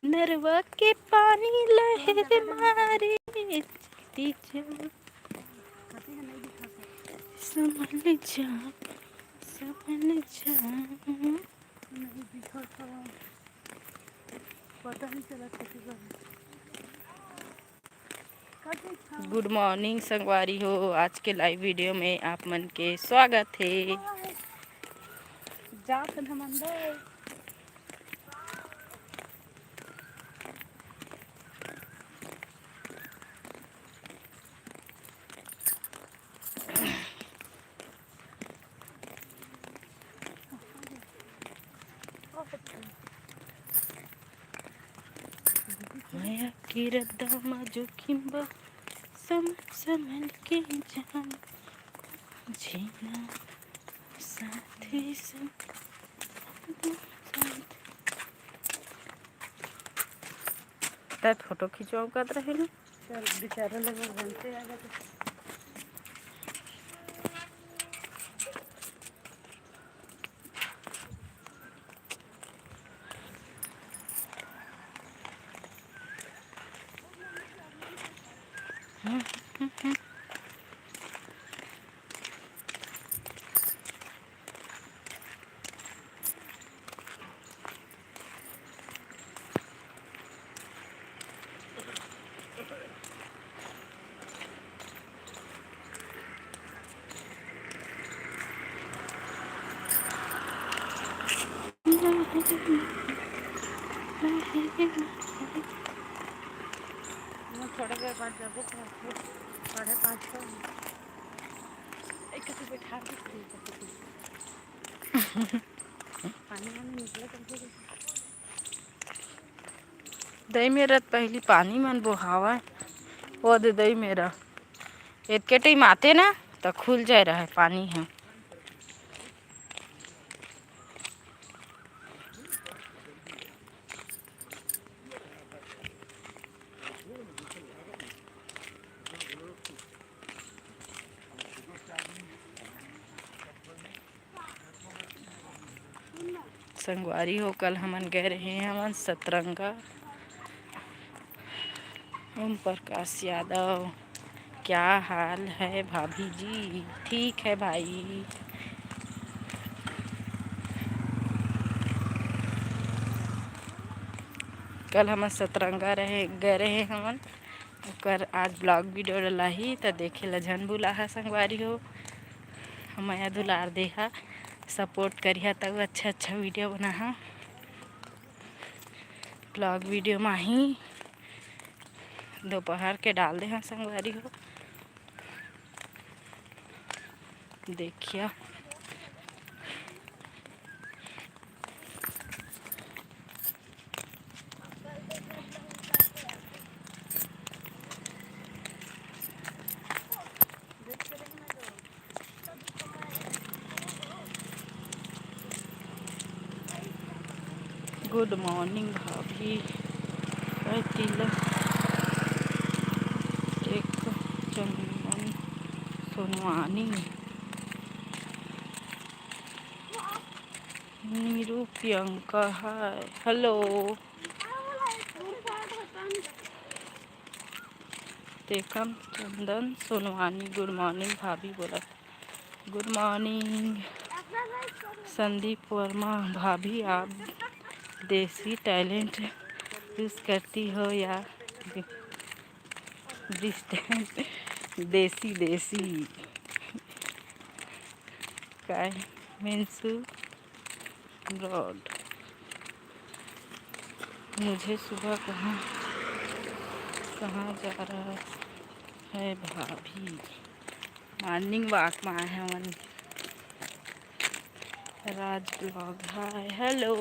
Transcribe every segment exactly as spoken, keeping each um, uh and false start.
नरवा के पानी लहर मारे, जल्दी जा, संभल जा, संभल जा। नहीं दिखत हवय। पता नहीं चलत कति बार। गुड मॉर्निंग संगवारी हो, आज के लाइव वीडियो में आप मन के स्वागत हे। जात हन हमन दे। मया के रद्दा म जोखिम बा, समझ समझ के जान जीना, साथी संग। तै फोटो खिंचवाऊ कहत रहे ना। चल, बेचारा लोग बनते आ गए। थोड़ा देर बाद जाबो, साढ़े पाँच सौ। एक कति बैठा के पानी वानी निकले करके। दई मेरा त पहिली पानी मन बोहावय, ओ दे दई मेरा एतके टाइम आते ना, त खुल जाए रहे पानी ह। संगवारी हो, कल हमन गए रहे हमन सतरंगा। ओम प्रकाश यादव, क्या हाल है भाभी जी? ठीक है भाई। कल हमन सतरंगा रहे, गए रहे हमन, ओकर आज vlog video डलाही, त देखे ला झन भुलाहा संगवारी हो। मया दुलार देहा, support करिहा, तब अच्छा अच्छा video बनाहा। Vlog video माही दोपहर के डाल देहा संगवारी हो। देखिया। Good morning भाभी। कह तिला एक चंदन सोनवानी। Neeru Priyanka, hi, hello। तेकम चंदन सोनवानी, good morning भाभी बोलत। Good morning संदीप वर्मा, भाभी आप देसी talent use करती हो या डिस्टेंट? देसी, देसी। काय मेंसू ब्रॉड। मुझे सुबह कहाँ, कहाँ जा रहा है भाभी? Morning walk में आए हैं हमन। राज vlog, hi, hello।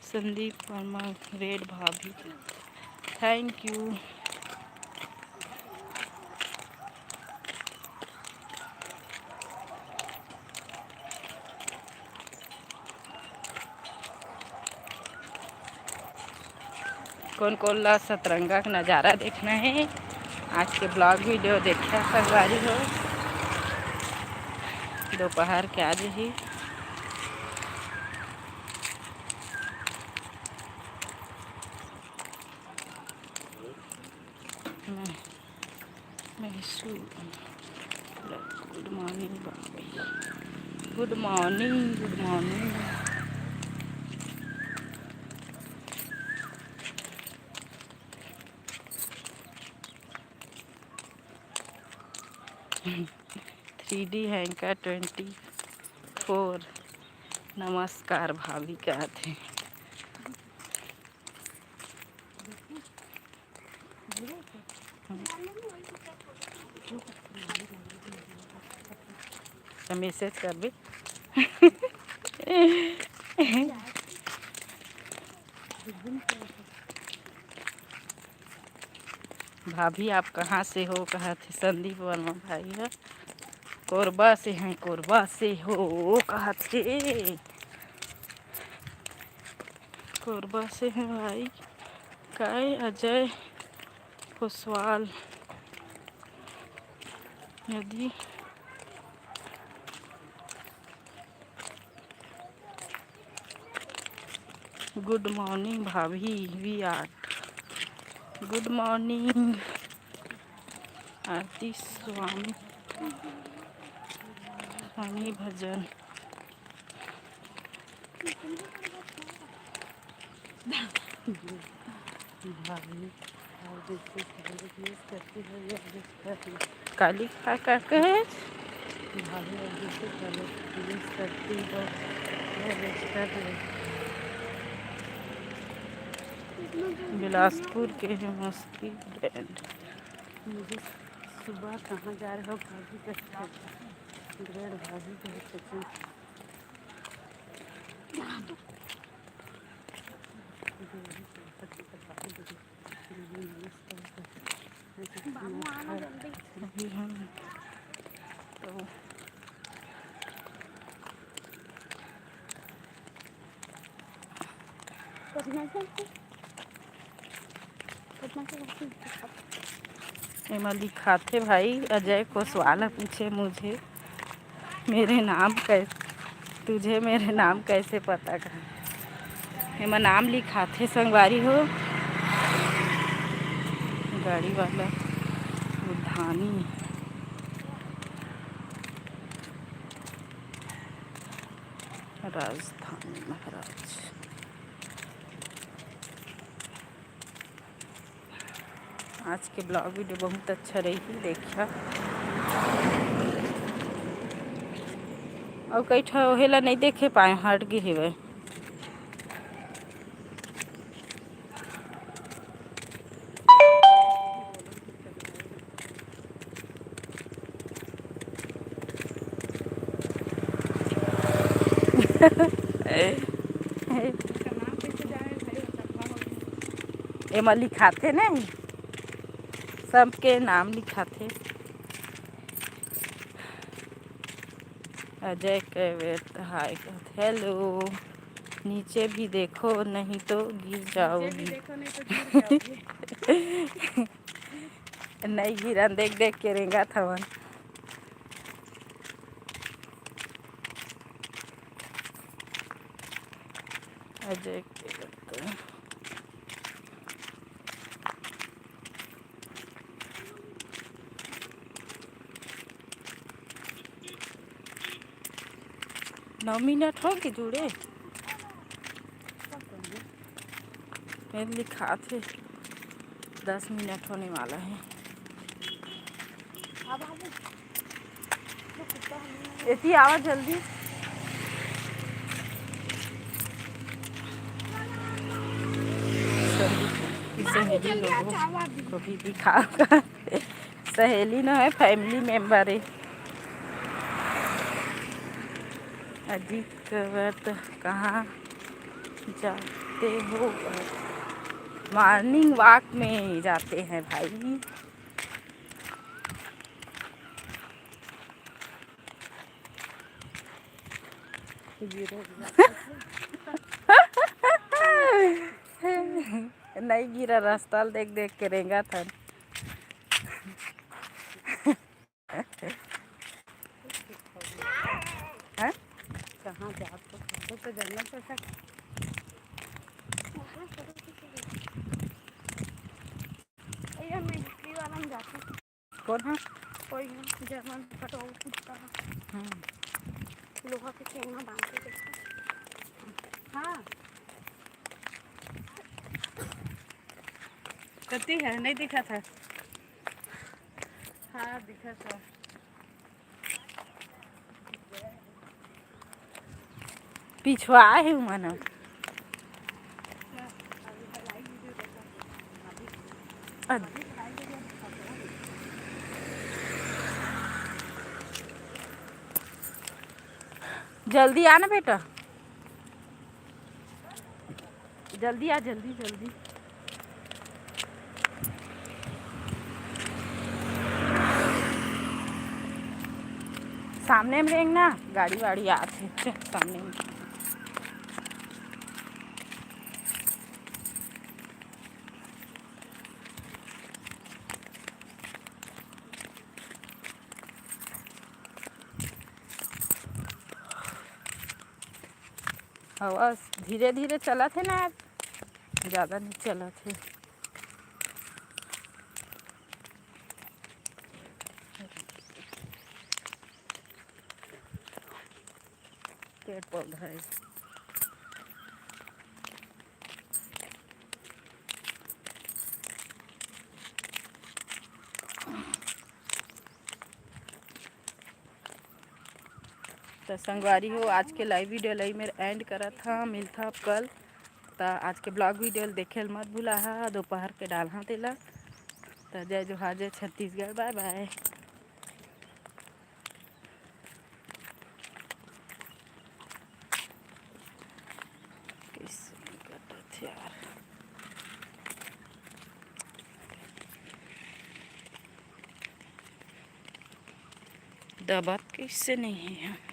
Sandeep Verma, great भाभी, thank you। कोन कोन ला सतरंगा के नजारा देखना हे, आज के vlog video देखिया संगवारी हो। दोपहर के आ जही। Good morning, good morning। Three D hanker twenty four. नमस्कार भाभी कहत हे। त मैसेज करबे। भाभी, आप कहाँ से हो? कहत हे संदीप वर्मा भाई ह, कोरबा से हैं, कोरबा से हो कहत हे। कोरबा से हैं भाई। काय अजय ओसवाल यदि। Good morning भाभी, वी आर्ट। Good morning आरती स्वामी, स्वामी भजन। भाभी, और जैसे पहले प्लीज करती है, ये प्लीज कर लो। काली का, का कहे? भाभी, और जैसे पहले प्लीज करती हो, ये प्लीज कर लो। बिलासपुर के है मस्ती ब्रांड। मुझे सुबह कहाँ जा रहे हो भाभी, करके ग्रेड भाभी, बहुत अच्छा। अभी हम तो एमा लिखाथे भाई, अजय कोसवाल ह पूछे मुझे, मेरे नाम कै-, तुझे मेरे नाम कैसे पता का? एमा नाम लिखाथे संगवारी हो। गाड़ी वाला उधानी। राजधानी महाराज। आज के ब्लॉग वीडियो बहुत अच्छा रही, देखिया। अउ कई ठो ओहेला नहीं देखे पाए, हट गे हेवय। एमा लिखाथे नहीं, सबके नाम लिखाथे। अजय कैवेत हाय कहत, हेलो। नीचे भी देखो, नहीं तो गिर जाओगी। नहीं गिरन, देख देख के रेंगत हवन। अजय कैवेत। नौ मिनट हो गे जुड़े। मेरे लिखाथे दस मिनट होने वाला है। एती आवा जल्दी। सहेली लोगों को भी दिखा। सहेली न है, फैमिली मेंबर है। अजीत कवर तो कहाँ जाते हो? मॉर्निंग वॉक में जाते हैं भाई। नहीं गिरा, रास्ता ल देख देख के रेंगत हन। हैं? कहाँ जात हो? तो जंगल से सक- ये मैं हिस्ट्री वाला में जाती। कौन है? कोई नहीं, जर्मन कटो कुत्ता है। हम्म। लोहा के चेन में बांध के देखो। हाँ। कति है, नहीं दिखा था। हाँ, दिखा था। पिछवा हे उमन। अ-, जल्दी आ ना बेटा, जल्दी आ, जल्दी, जल्दी। सामने में रेंग ना, गाड़ी वाड़ी आत हे। चल, सामने में। हवा धीरे धीरे चलत हे ना, ज्यादा नहीं चलत हे। पेड़ पौधा हे। त संगवारी हो, आज के live video ल एही मेर end करत हंव। मिलथन अब कल। त आज के vlog video ल देखे ल मत भुलाहा, दोपहर के डालहंव तेला। त जय जोहार, जय छत्तीसगढ़, bye bye। कइसे कटत यार, दबात कइसे नहीं हे।